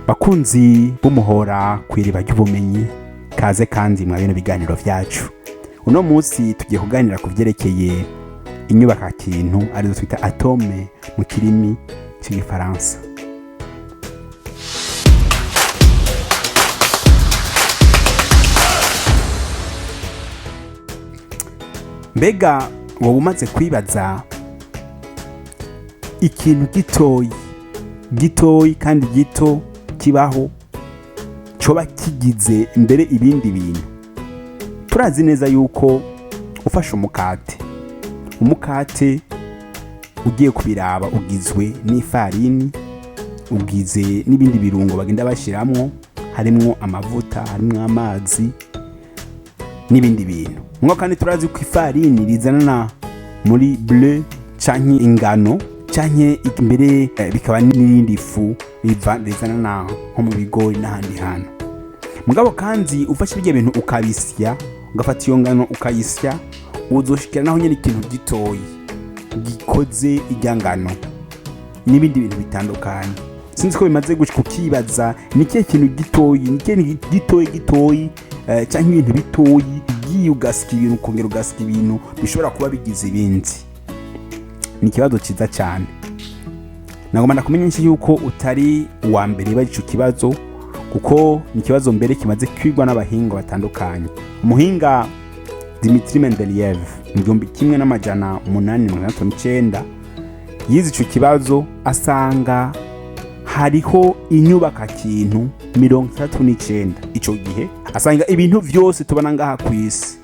Bakunzi b'umuhora kw'iriba ry'ubumenyi, kaze kandi mwa bino biganiro vyacu. Uno munsi tugiye kuganira ku vyerekeye inyubakakintu, arizo twita atome mu kirimi c'igifaransa. Mbega woba umaze kwibaza ikintu gitoyi gitoyi kandi gito kibaho coba kigize mbere ibindi bintu? Turazi neza yuko ufashe umukate, umukate ugiye kubiraba ugizwe n'ifarini, ugize n'ibindi birungo bagenda bashiramwo, harimwo amavuta, harimwo amazi n'ibindi bintu. Mwo kandi turazi ko ifarini rizanana muri bleu canke ingano, canke imbere bikaba n'irindi fu rizanana nko mu bigori n'ahandi hantu. Mugabo kandi ufashe ibyo bintu ukabisya, ugafata iyo ngano ukayisya, uzoshikira naho nyene ikintu gitoyi gikoze irya ngano n'ibindi bintu bitandukanye. Sinzi ko bimaze gushika ukibaza ni ikihe kintu gitoyi, ni ikihe gitoyi gitoyi, canke ibintu bitoyi ugiye ugasya ibintu ukongera ugasya ibintu bishobora kuba bigize ibindi. Ni ikibazo ciza cyane. Nagomba ndakumenyesha yuko utari uwa mbere ibaza ico kibazo, kuko ni ikibazo mbere kimaze kwigwa n'abahinga batandukanye. Umuhinga Dmitri Mendeleev mu 1869 yize ico kibazo, asanga hariho inyubakakintu 69. Ico gihe asanga ibintu vyose tubona ngaha kw'isi,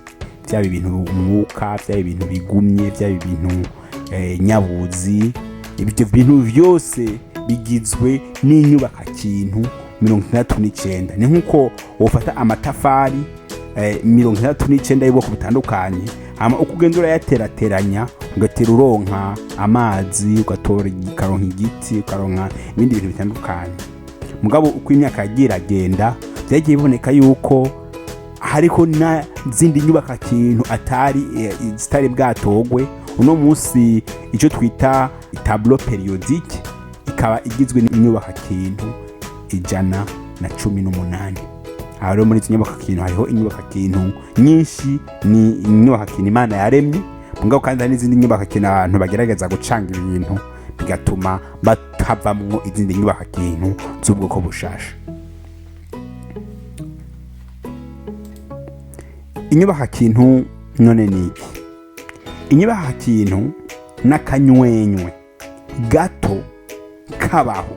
vyaba ibintu umwuka, vyaba ibintu bigumye, vyaba ibintu nyabuzi, ibyo bintu vyose bigizwe n'inyubakakintu 69. Ni nkuko wofata amatafari 69 y'ubwoko butandukanye, hama uko ugenda urayaterateranya ugatera uronka amazi, ugatora ukaronka igiti, ukaronka ibindi bintu bitandukanye. Mugabo uko imyaka yagiye iragenda, vyagiye biboneka yuko hariho n'izindi nyubakakintu atari zitari bwatogwe. Uno munsi icyo twita tableau périodique ikaba igizwe n'inyubakakintu 118. Aho rero muri izo nyubakakintu hariho inyubakakintu nyinshi, ni inyubakakintu Imana yaremye. Mugabo kandi hari n'izindi nyubakakintu abantu bagerageza gucanga ibintu bigatuma batavamwo izindi nyubakakintu z'ubwoko bushasha. Inyubakakintu none ni iki? Inyubakakintu n'akanywenywe gato kabaho.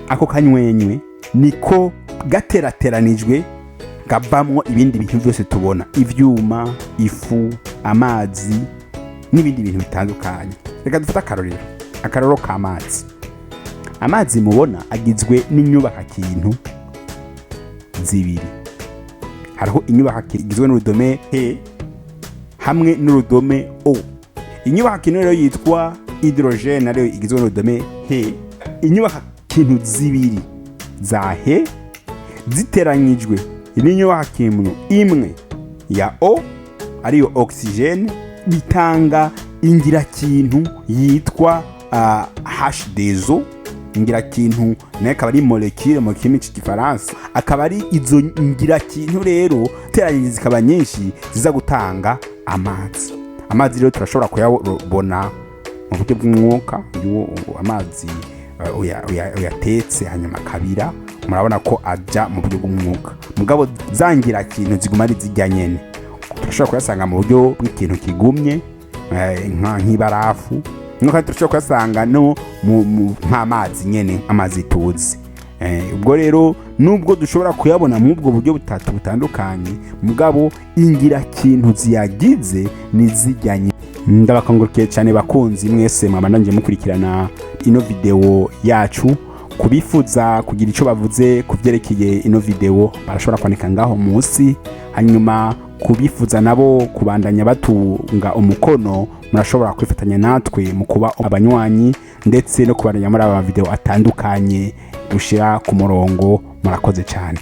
Ako kanywenywe niko gaterateranijwe kavamwo ibindi bintu byose tubona, ivyuma, ifu, amazi n'ibindi bintu bitandukanye. Reka dufate akarorero, akarorero k'amazi. Amazi mubona agizwe n'inyubakakintu zibiri. Hariho inyubakakintu igizwe n'urudome H hamwe n'urudome O. Inyubakakintu rero yitwa hydrogène ariyo igizwe n'urudome H. Inyubakakintu zibiri za H ziteranyijwe n'inyubakakintu imwe ya O ariyo oxygène, bitanga ingirakintu yitwa H2O. Ingirakintu nayo akaba ari molecule mu kirimi c'igifaransa. Akaba ari izo ngirakintu rero teranyije zikaba nyinshi ziza gutanga amazi. Amazi rero turashobora kuyabona mu buryo bw'umwuka. Iyo amazi uyatetse hanyuma akabira, murabona ko aja mu buryo bw'umwuka, mugabo za ngirakintu ziguma ari zirya nyene. Turashobora kuyasanga mu buryo bw'ikintu kigumye, nk'ibarafu, no kandi turashobora kuyasanga no nk'amazi nyene, amazi tuzi. Ubwo rero nubwo dushobora kuyabona mu ubwo buryo butatu butandukanye, mugabo ingirakintu ziyagize ni zirya nyene. Ndabakangurukiye cyane bakunzi mwese mwabandanje mukurikirana ino video yacu. Kubifuza kugira ico bavuze ku vyerekeye ino video barashobora kwandika ngaho munsi. Hanyuma kubifuza nabo kubandanya batunga umukono, murashobora kwifatanya natwe mu kuba abanywanyi ndetse no kubandanya muri aba video atandukanye dushira ku murongo. Murakoze cyane.